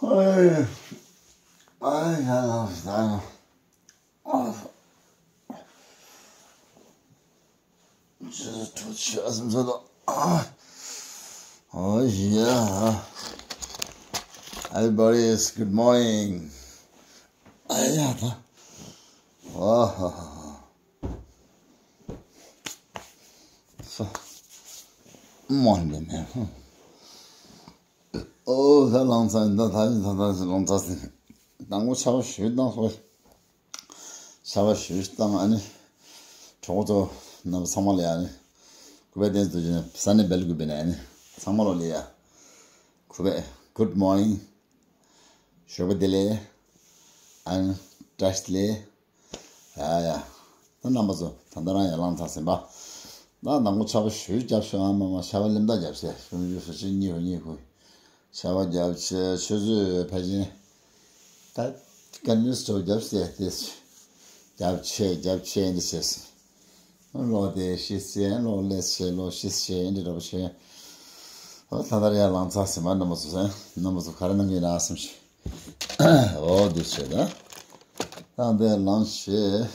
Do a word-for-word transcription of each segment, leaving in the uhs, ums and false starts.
ཨེ། ཨ་ཡ་ལ་ད་ཡང་། ཨ། ཇུས་ཁྲོད་ཆུ་སུམ་ཚོད་དང་། ཨ། Oh yeah. Everybody is good morning. ཨ་ཡ་ད། ཨ་ཧ་ཧ་ཧ། སོ། མོན་དེ་ནས། ཨོ་ད་ལང་ཚང་ད་ད་ད་ད་ལང་ཚང་ཟིན། དང་པོ་ཆར་པ་ཞུས་བཏང་སོ། ཆར་པ་ཞུས་བཏང་ཨ་ནི། གྲོགས་པོ་ཚོ་རྣམ་པ་ཚང་མ་ལ་ཡ་ནི། སྐུ་པའི་བསྟན་འཛིན་རྡོ་རྗེ་ནས་ས་གནས་སྦེལ་ཀོབ་ནས་ཨ་ནི། ཚང་མ་ལོ་ལ་ཡ། སྐུ་པའི་good morning. ཞོགས་པ་བདེ་ལེགས། ཨ་ནི་བཀྲ་ཤིས་བདེ་ལེགས། ཡ་ཡ། ད་རྣམ་པ་ཚོ་ད་ལྟ་རང་ཡར་ལངས་ཚར་ཟིན་པ། ད་ནང་མོ་ཆར་པ་ཞུ་རྒྱབ་ཤོག་ཨ་མ་མ་ཆར་པ་ལེམ་ད་རྒྱབ་ཤེ་ཞུ་རྒྱུ་སུ་ཅི་གཉིས་ཧུ་གཉིས་ཧུ། ཆར་པ་རྒྱབ་ཆེ་ཆུ་ཚོད་ཕལ་ཆེར། ད་ཀན་ནུས་ཚོ་རྒྱབ་ཤེ་དེ། རྒྱབ་ཆེ་རྒྱབ་ཆེ་འདི་ཤེ་སི། ལོ་དེ་ཤི་སེ་ལོ་ལེ་སེ་ལོ་ཤི་སེ་འདི་རོ་ཤེ། ཨོ་ད་ལྟ་ཡར་ལངས་ཚར་ཟིན་པ་རྣམ་པ་ཚོ་ཟེར་རྣམ་པ་ཚོ་ག་རེ་གནང་གི་ཡིན་ན་སེམས་ཤེ། འོ་འདི་བྱས་ད། ད་འདི་ལངས་བྱས།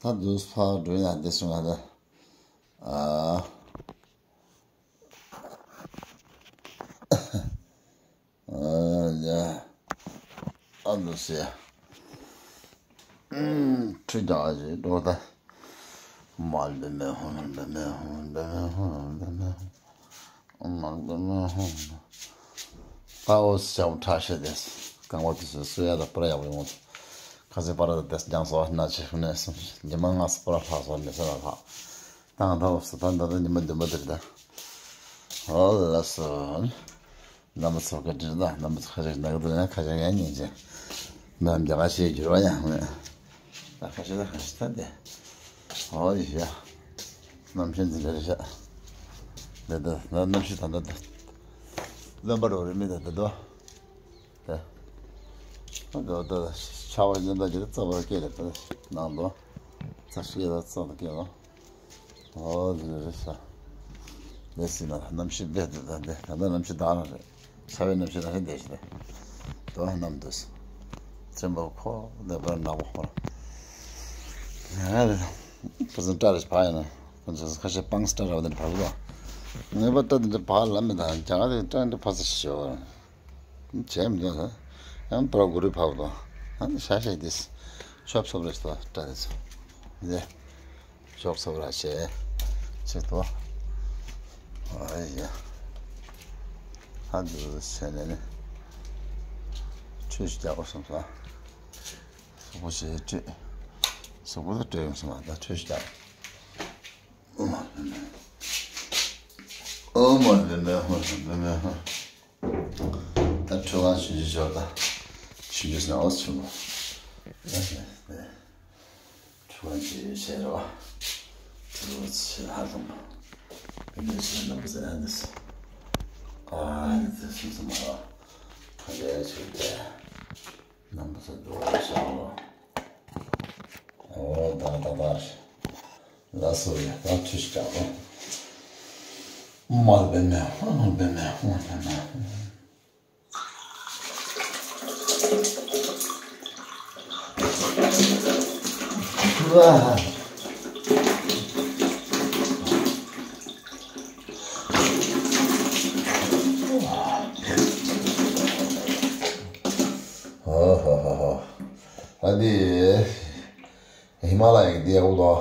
ད་འདུག་ཕར་འགྲོ་ཡ་འདི་སོང་ང་ད། ཨ། ཨ་ཡ། ཨ་འདུག་ཟེར། ཁྲི་རྒྱག་ཅིག་འགྲོ་ད། མ་ལ་འབད་མེད་ཧོན་འབད་མེད་ཧོན་འབད་མེད་ཧོན་འབད་མེད་ཧོན། ཨོཾ་མ་ཎི་པདྨེ་ཧཱུྃ། ད་འོ་ཞབས་ཁྲ་ཤེས་ཏེ། རྐང་པ་དེ་ཚོ་གསོ་ཡ་དང་སྤར་ཡག་པོ་ཡོང་། ཁ་ཚེ་པར་དང་དེ་རྒྱང་སོ་སྣ་ཆེ་ཤུ་ནས་སོང་ཉི་མ་ལྔ་སོ་པར་ལྷག་སོང་མི་ཚེ་ལ་ལྷག་བཏང་ད་འོ་སོ་ད་ད་ད་ཉི་མ་བདུན་པ་དེར་ད། འོ་ལ་སོ། རྣམ་པ་ཚོ་བཀའ་དྲིན་ད་རྣམ་པ་ཚོ་ཁ་ཤས་ནག་དུ་ན་ཁ་ཤས་ངན་ཉིན་ཅན། ནམ་རྒྱ་ག་ཤེས་འགྱུར་བ་ཡང་མེད། ད་ཁ་ཤས་ད་ཁ་ཤས་ད་དེ། ཨོ་ཡ། གནམ་གཤིས་འདི་འདྲ་རེད་ཤག་འདི་འདི་ནི་གནམ་གཤིས་ད་ལྟ་འདི། རློན་པ་འགྲོ་རེད་མི་འདི་འདི་འདུག་དེ། འདི་འདི་ཆར་པ་ཉིན་ལྟར་གྱི་རྩ་བར་སྐྱེས་རེད་དེ་ནང་དུ། ཚ་སྐྱེས་ལ་རྩ་དུ་སྐྱེས་ལ། ཨོ་འདི་རེད་ཤག་འདི་སྲིད་ན་གནམ་གཤིས་རྦད་དེ་ད་འདི་ད་ལྟ་གནམ་གཤིས་དག་ལ་རེད། ཆར་པའི་གནམ་གཤིས་ནང་བཞིན་བསྡད་ཤི་རེད། དོ་ཧ་ནམ་དུས། བཙན་པོ་ཁོ་འདི་བར་ནག་པོ་ཁོ། ང་རེ། ཁོ་ཚོ་སྐྲ་རེ་བག་ཡིན་ན། ཁོ་ཚོ་ཁ་ཤས་སྤང་སྐྲ་ར་བ་འདི་བག་གི་འདུག་ངེས་པར་སྐྲ་འདི་འདྲ་བག་ལ་མི་དང་རྒྱ་གར་དེ་སྐྲ་འདི་བག་ས་ཤི་ཤོག་བྱས་མི་འདུག་ན། ཡང་པར་གུ་རུ་བག་འདུག་ཨ་ནི་ཤ་ཤ་འདི། ཤོབ་ཤོབ་རེ་སོ་སྐྲ་འདི་ཚོ། འདི། ཤོག་ཚོགས་ར་བྱས། ཆེ་ཏོ། ཨ་ཡ། ཧ་འདུག་ཟེར་ནས་ནི། ཁྲུས་ཤིག་རྒྱག་དགོས་སོང་ཙང་། གཟུགས་པོ་ཞེ་དྲུད། གཟུགས་པོ་ལ་དྲོད་ཡོང་སོང་ང་ད་ཁྲུས་ཤིག་རྒྱག་ཨོ་མ་ལེ་མེ་ཧོ་ལེ་མེ་ཧོ། ད་ཁྲུས་ཁང་ཆུང་ཆུང་ཤོར་ད། ཆུང་ཆུང་ཟེར་ན་ཨོ་ཆུང་ངུ། ཁྲུས་ཁང་ཆེ་ཆེ་རེད་བ། ཁྲུས་ཁང་ཆེ་ཧ་ལམ། དེ་འདྲ་ཞིག་རྣམ་པ་ཚོ་ཨ་འདི་སོ། ཨ་ནི་དེ་སོ་སོ་མ་རེད་བ། ཁ་ལས་ཆུ་དེ། རྣམ་པ་ཚོ་འགྲོ་བ་ཤག་ལོ། ཨོ་ད་ད་ད། ལ་སོ་ཡ་ད་ཁྲུས་ཤིག་རྒྱག་གོ། མ་ལ་བེ་མེ་ཧོ་ལ་བེ་མེ་ཧོ་ལ་བེ་མེ་ཧོ། ཨ་ནི། ཧི་མ་ལ་ཡའི་འདི་ཡག་པོ་འདུག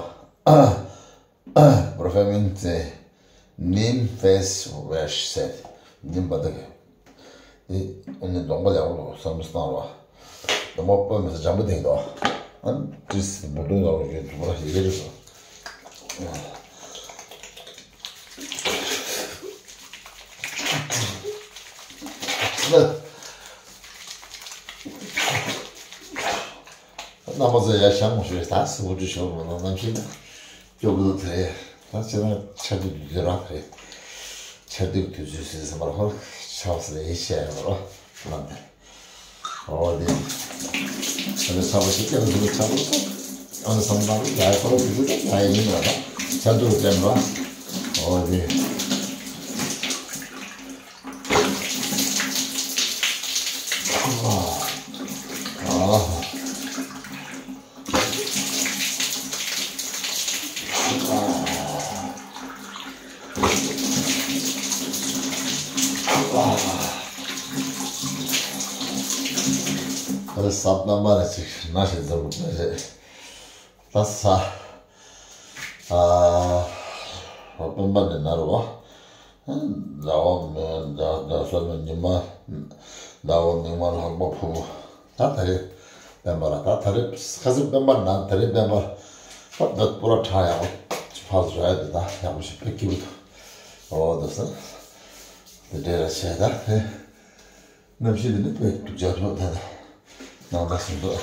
Profamine ཚེ། Neem face wash ཟེར། ནིམ་བ་དག་གི། འདི་ཨ་ནི་གདོང་པ་ཡག་པོ་འདུག་བསམ་བློ་བཏང་རོགས། གདོང་པ་སྤོ་མི་ཚེ་འཇམ་པོ་དེ་འདུག་ཨ་ནི་ཏིས་འབུ་དུང་ཡག་པོ་ཡོད་འདུག་པ་ཡི་གེ་རེད་སོ། རྣམ་པ་ཚོ་ཡར་བཞེངས་མ་ཤོག་ད་སུ་འུ་ཅུ་ཤོར་མ་ལ་གནམ་གཤིས་ན་སྐྱོ་པོ་དེ་རེད། ད་ཁྱེད་རང་ཆར་དུས་དུས་རང་རེད། ཆར་དུས་དུས་ཚོད་ཟིན་ཟིན་པར་ཧོར་ཆར་པ་ཟེར་ཡིན་ཤེས་ཡོད་རོ་ལམ་དེ། ཨོ་དེ། ད་ནི་ཆར་པ་ཞིག་སྐྱེ་ལ་འདུག་ཆར་པ་ཨ་ནི་བསམ་བཏང་ཡ་ཁོ་རང་དུས་ཚོད་ད་ཡ་ཡིན་ར་ད་ཆར་དུས་དེ་ར། ཨོ་དེ། ཟ་སྤེན་པ་ནས་ཅིག་ན་ཞིག་འཛོམས་པ་རེད། ད་ཟ། ཨ། སྤེན་པ་ནས་ན་རུ་བ། ཟླ་བ་མེ་ཟླ་ཟླ་ས་མེ་ཉི་མ། ཟླ་བ་མིག་དམར་ལྷགས་པ་ཕུར་བུ། ད་ད་རེས་སྤེན་པ་ལ་ད་ད་རེས་ཁ་སང་སྤེན་པ་ན་ད་རེས་སྤེན་པ། ད་ད་པུ་ར་ཁྲག་ཡག་པོ་ཕར་བཟོ་ཡ་དེ་ད་ཡག་པོ་ཞིག་དཔེ་སྐྱིད་པོ་འདུག་ཨོ་ད་ས། དེ་འདྲ་ར་བྱས་ད་དེ། གནམ་གཤིས་འདི་ནི་དཔེ་སྡུག་ཅག་ཐོག་ད་ད། ནང་ད་སུ་འདུག་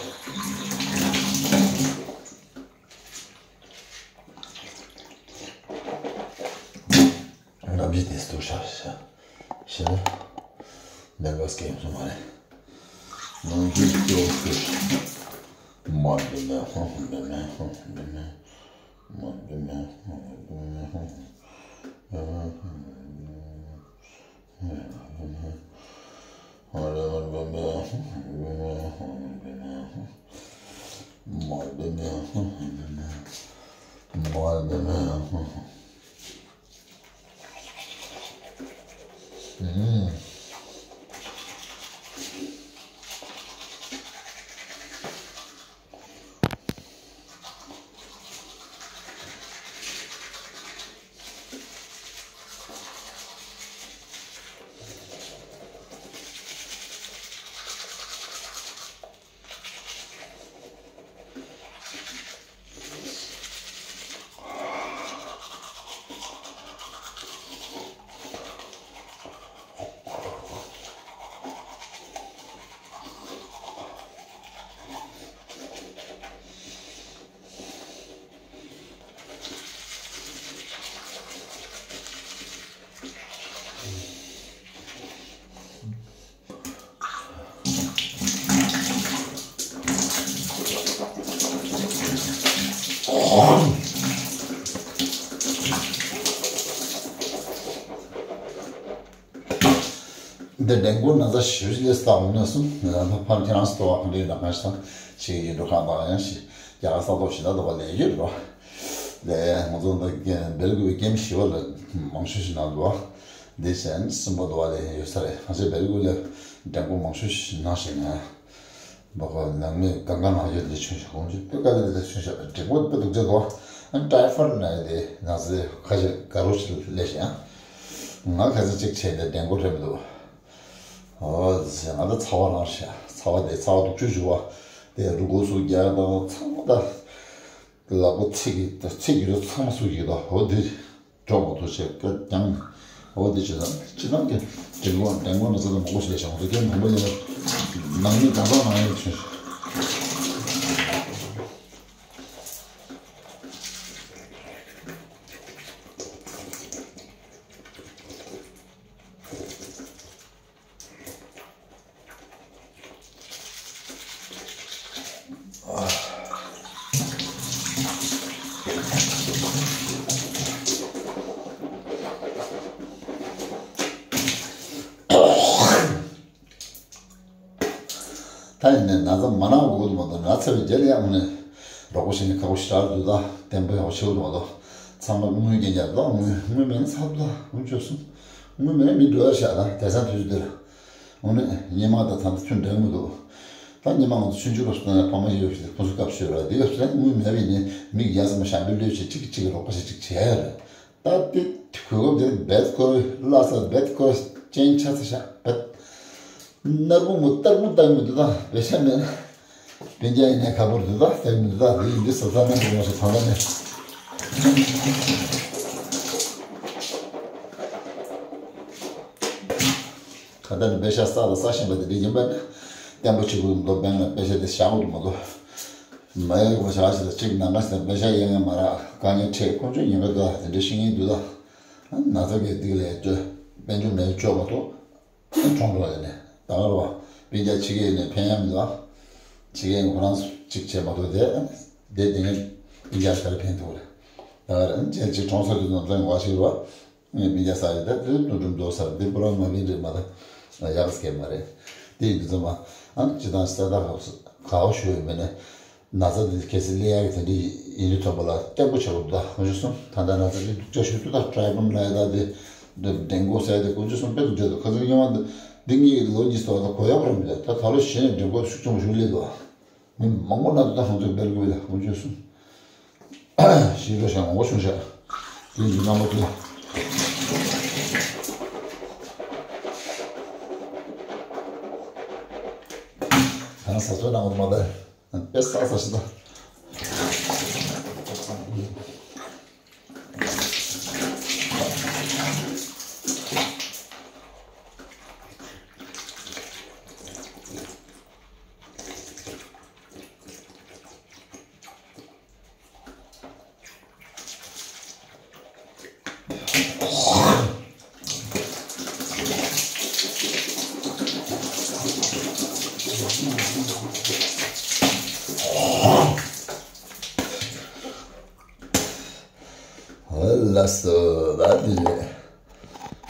གནམ་གཤིས་དེ་སུ་ཤ་ཤ་ཤ་ནས་ལོ་སྐྱེ་སོང་མ་རེད། ནང་གི་སྐྱོ་སྐྱོ་མ་འདི་ནས་ཧོ་འདི་ནས་ཧོ་འདི་ནས་མ་འདི་ནས་ཧོ་འདི་ནས་ཧོ། འདི་ཌེང་གུ་ན་ཚ་ཞེ་པོ་ཅིག་སླེབས་སོང་ན་སོང་། ང་ཚོ་ཕར་ཁྱེད་རང་ཚོ་ལྟ་བ་ག་འདྲ་ཡིན་ན་གང་ཞིག་དང་ཞིག་ཡིན་འགྲོ་གང་དང་ཡང་ཞིག་རྒྱ་གར་ས་ཐོག་ཞིག་ན་འདུག་པ་ལས་ཡོད་རོ། ལས་ང་ཚོ་འདི་སྦེལ་ཀོབ་ཀེམ་བཞི་པ་ལ་མང་ཤོས་ཤིག་ན་འདུག་པ། འདི་གཞན་གསུམ་པ་འདུག་པ་ལས་ཡོད་ས་རེད། ང་ཚོ་སྦེལ་ཀོབ་ལ་ཌེང་གུ་མང་ཤོས་ཤིག་ན་ཞིག་ན། མ་གོ་ནང་མི་གང་ག་ནང་ཡོད་དེ་ཆུང་ཞིག་ཁོང་ཚོས་དཔེ་དཀའ་ལས་དེ་ཆུང་ཞིག་འགྲིག་པོ་དཔེ་སྡུག་ཅག་གོ། ཨ་ཊའི་ཕོཌ་ན་ཡོད་དེ་ང་ཚོས་ཁ་ཤས་དགའ་རོགས་ཤིག་སླེབས་ཤིང་། ང་ཁ་ཚ་གཅིག་བྱས་ཏེ་ཌེང་གུ་རེད་མི་འདུག་ཨོ་ཟེར་ང་ད་ཚ་བ་རང་ཤ་ཚ་བ་དེ་ཚ་བ་སྡུག་ཅུ་ཞུ་བ། དེ་རུ་གོ་སུ་རྒྱག་དང་ཚང་མ་ད། ལག་པ་ཚིག་གི་ཚིག་གི་རུ་ཚང་མ་སུ་ཞིག་ད་ཧོ་དེ། གྲོགས་པོ་ཐུགས་རྗེ་སྐད་ཀྱང་། འོ་དེ་ཅི་ཙམ་ཅི་ཙམ་གྱི་དྲན་གོ་དྲན་གོ་ན་ཙམ་མང་པོ་ཞིག་ལས་བྱུང་དུས་རྒན་མང་པོ་ཡིན་ན་ནང་མི་གང་ཟག་ནང་ཡོད་ཆུང་ཞིག་ད་ཡིན་ནའི་ན་ཚ་མ་ན་དགོས་ཀྱི་མ་གཏོགས་ན་ཚ་བའི་རྗེས་ལ་ཡང་ནས་རོགས་པ་ཞིག་ནས་ཁག་པོ་ཞེ་དྲག་འདུག་ད་བརྟན་པོ་ཡག་པོ་ཆེ་བོ་འདུག་མ་གཏོགས་ཚང་མ་དངུལ་རྐྱེན་རྒྱབ་ད་དངུལ་དངུལ་མེད་ན་ཚ་བ་ད་དངུལ་ཆོག་སོང་། དངུལ་མེད་ན་མི་འགྲོ་ཡ་ཤག་ད་དེང་སང་དུས་ཚོད་འདིར། དངོས་གནས་སྔོན་མ་དང་ད་ལྟ་ཁྱོན་འདྲ་མི་འདུག་ད་སྔོན་མ་ང་ཚོ་ཆུང་ཆུང་སྐབས་སུ་ཕ་མ་ཡོད་ཞིག་ཁོང་ཚོ་སྐབས་ཤོད་ར་དེ་སྐབས་སུ་ཡང་དངུལ་མེད་པ་ཡིན་ནའི་མིག་ཡ་ཙམ་ཞབས་འདྲེན་ལོས་བྱེད་གཅིག་གིས་གཅིག་གི་རོགས་པ་བྱེད་གཅིག་བྱས་ར། ད་དེ་གོ་སྐབས་དེ་རྦད་ཁོ་བླ་ས་རྦད་ཁོ་སྤྱན་ཆ་ཚ་ཤག་རྦད། ནར་མོ་མོ་ལྟར་མོ་ལྟར་མི་འདུག་ད་བེ་ཤ་མེད་ན། སྤུན་ཀྱག་ཡིན་ནའི་ཁ་པོར་འདུག་ད་ལྟར་མི་འདུག་ད་དེ་ཡིན་དུས་སོ་ས་མེད་འདུག་མ་ཤེས་ཐང་ལ་ནས། ཁ་ད་ནི་བེ་ཤ་ས་ལ་ས་ཤིང་པ་དེ་འདྲ་ཡིན་པ་ནི། བརྟན་པོ་ཆེ་གུ་འདུག་བེ་ན་བེ་ཤ་དེ་བཞག་གུ་འདུག་མ་འདུག་མ་ཡ་གི་བ་ཞག་ཞིག་ལ་གཅིག་ནང་ཁ་ཞིག་ལ་བེ་ཤ་ཡ་ཡ་མ་རག་དཀའ་ངལ་འཕྲད་ཁོང་ཚོས་ཉེན་ཁ་འདུག་དེ་འདྲ་ཤེས་ངེས་འདུག་ད། ན་ཚ་གི་སྡིག་ལས་བཅོས་དཔལ་འབྱོར་མེད་བཅོས་མ་གཏོགས། གྲོང་དུ་ཡིན་ནས་ད་ག་རུ་བ་སྤུན་ཀྱག་ཕྱི་རྒྱལ་ཡིན་ནས་ཕན་ཡ་མི་འདུག་ཕྱི་རྒྱལ་ཁོ་རང་གཅིག་བྱས་མ་གཏོགས་དེ་དེ་དེ་ངས་སྤུན་ཀྱག་ག་རེ་ཕན་ཐོགས་རེད། ད་ག་རེ་ཅན་གཅིག་གྲོང་ས་དུ་ནམ་ཚང་བ་ཞིག་རུ་བ་ངས་སྤུན་ཀྱག་ས་ཡི་ད་དེ་དུ་འགྲུམ་རྫོགས་སར་དེ་པུ་ར་མ་བིན་རེད་མ་ད་ཡག་སྐད་མ་རེད། དེ་ཡིན་དུས་ཙམ་པ་ཨང་ཅི་དང་ས་ད་ག་བ་ཞུ་ཡོད་མེད་ནས། ན་ཚ་འདི་གལ་སྲིད་སླེབས་ཡག་གི་དེ་འདྲ་ཡིན་དུས་ཙམ་པ་ལ་བརྟན་པོ་བྱེད་དགོས་ད་ཁོང་ཚོ་གསུམ་ད་ལྟ་ན་ཚ་འདི་སྡུག་ཅག་ཞུ་དུས་ད་ཊའི་ཕོཌ་ན་ཡ་ད་དེ་འདི་ཌེང་གུ་ཟེར་དེ་ཁོང་ཚོ་གསུམ་དཔེ་སྡུག་ཅག་འདུག་ཁ་སང་སྔོན་མ་འདི་ འདི་ངས་ལོ་གཉིས་ཙམ་ལ་གོ་ཡག་རང་མེད། ད་ད་ལོ་གཞས་འགྲེམས་སྐོར་ཤུགས་ཆེན་པོ་ཞིག་སླེབས་འདུག་མི་མང་པོ་སྣ་ཚོགས་ད་ང་ཚོའི་སྦེལ་ཀོབ་ལ་ཁོང་ཚོས་གསུངས། ཞེས་པའི་ཞག་མང་པོ་བྱུང་ཤག་དེ་ཡིན་ན་མོ་དེ། ཡང་ཟ་ཚོད་གནང་བ་མ་ལ། དཔེ་ས་ས་ཞིག་ད། ལགས་སོ། ད་འདི་རེད།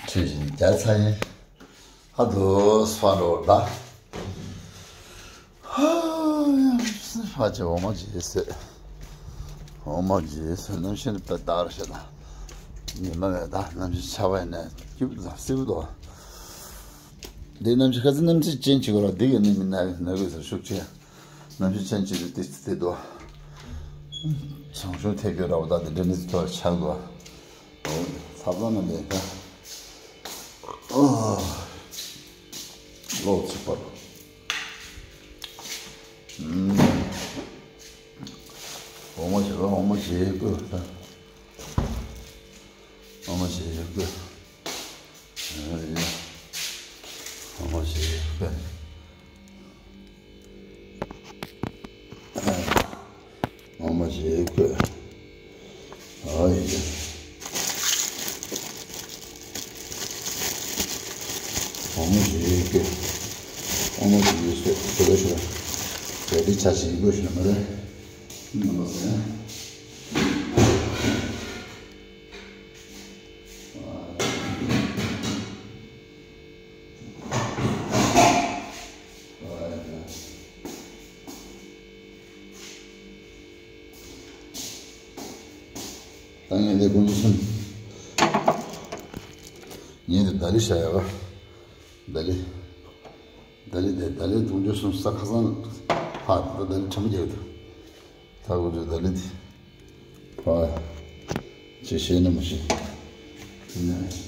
ཁྲུས་བཞིན་རྒྱ་ཚ་ཡིན། ཧ་དུ་སྤ་རོ་ད། ཧ་ཅི་འོ་མ་ཇི་སེ། འོ་མ་ཇི་སེ་གནམ་གཤིས་ནི་དཔེ་ལྟར་ཞེ་ན། ཉི་མ་མེད་ད་གནམ་གཤིས་ཆར་པ་ཡིན་ནས་སྐྱིད་པོ་དང་བསིལ་པོ་འདུག་འདི་གནམ་གཤིས་ཁ་ཚ་གནམ་གཤིས་ཅན་ཅིག་གོ་ར་འདི་ག་ནི་མི་ན་ན་དགོས་ཟེར་ཤུགས་ཆེ། གནམ་གཤིས་ཅན་ཅིག་ཏུ་ཏི་ཏི་ཏི་འདུག་བྱང་ཆུབ་ཐེག་པའི་ར་བ་དང་འདི་འདྲ་ནི་ཐོག་ཆགས་འདུག་འོ་ཚབ་ལ་ན་མེད་ད། ཨོ། ལོག་ཚིག་པར། ཨུམ། འོ་མ་བྱེད་པ་འོ་མ་བྱེད་དགོས་ད། འོ་མ་བྱེད་དགོས། འོ་མ་བྱེད་དགོས། འོ་མ་བྱེད་དགོས། ཨ་ཡེ། འོ་མ་བྱེད་དགོས། འོ་མ་བྱེད་དགོས། དེ་ལ་ཤོད། དེ་འདི་ཆ་ཞིག་དགོས་ཤེ་ན་མ་རེད། མ་ལོ་ཟེར། ད་ངས་འདི་དགོངས་ཚུལ། ངས་འདི་ད་ལི་བྱ་ཡག་ད་ལི། ད་ལི་དེ་ད་ལི་དུང་ཕྱུར་གསུམ་ས་ཁ་སང་ཕ་ད་ད་ལི་ཁྲམ་རྒྱག་ཏུ། ད་དགོངས་ཚུལ་ད་ལི་དེ། ཕ། ཅི་ཤེས་ན་མི་ཤེས། དེ་ནས།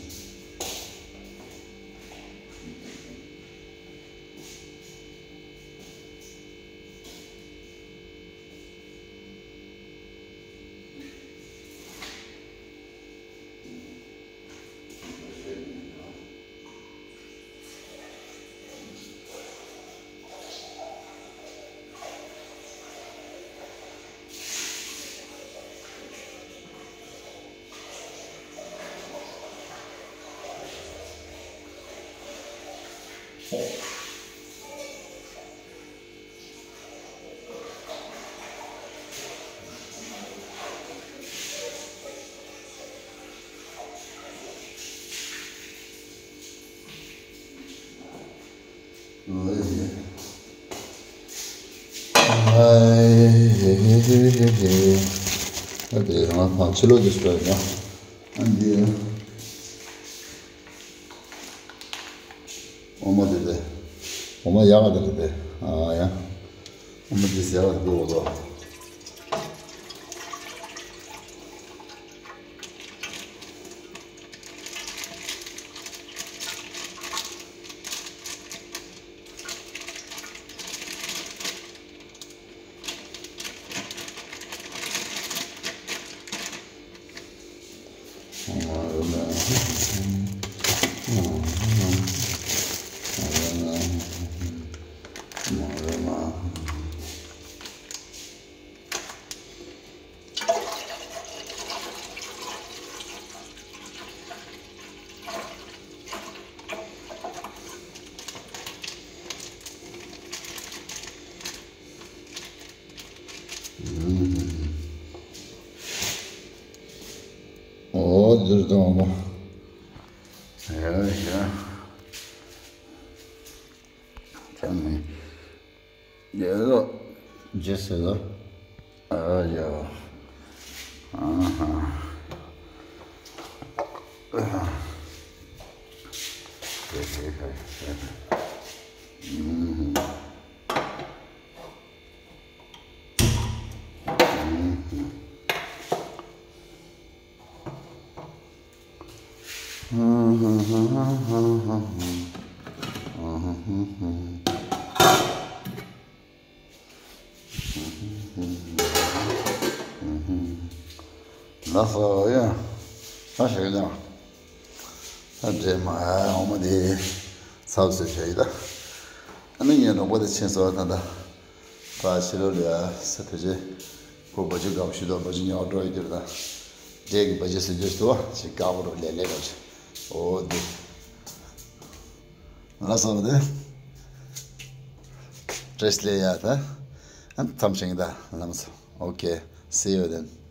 ཨ་དེ་ང་ཕ་ཕྱི་ལོགས་ཀྱི་སུ་ཡིན་ན། ཨ་འདི། འོ་མ་དེ་དེ། འོ་མ་ཡག་ག་དེ་དེ། ཨ་ཡ། འོ་མ་དེ་ཟེར་བ་དེ་འོ་དོ། ཨོ་འདིར་དང་མོ། ཡ་ཡ། ཚང་མས། ཡ་ལོ། ཇེ་སི་ལོ། ཨ་ཡ། ཨ་ཧ། ཨ་ཧ། དེ་ ལགས་སོ་ཡ། ད་ཞིག་ཀྱང་། ད་འདྲེ་མ་འོ་མ་དེ་ཚབ་ཟེར་བྱ་ཡི་ད། ཨ་ནི་ངའི་རོགས་པ་དེ་ཕྱིན་སོང་ད་ད། ད་ཕྱི་ལོགས་ལ་ཡ་ས་ཕལ་ཆེར་ཁོ་བ་ཇི་དགའ་པོ་ཞུ་དང་བ་ཇི་ཉོ་འགྲོ་ཡི་དེར་ད། འདྲེ་གི་བ་ཇི་ཟེར་རྒྱུ་ཞིག་འདུག་བ་ཞིག་དགའ་པོ་རུ་ལས་ལས་རོགས་ཞིག་འོ་དེ། ང་སོང་སྟེ། བཀྲ་ཤིས་བདེ་ལེགས་ཡ་ད། ཨ་མཚམས་ཤིང་ད་ལམ་སོ། Okay, see you then.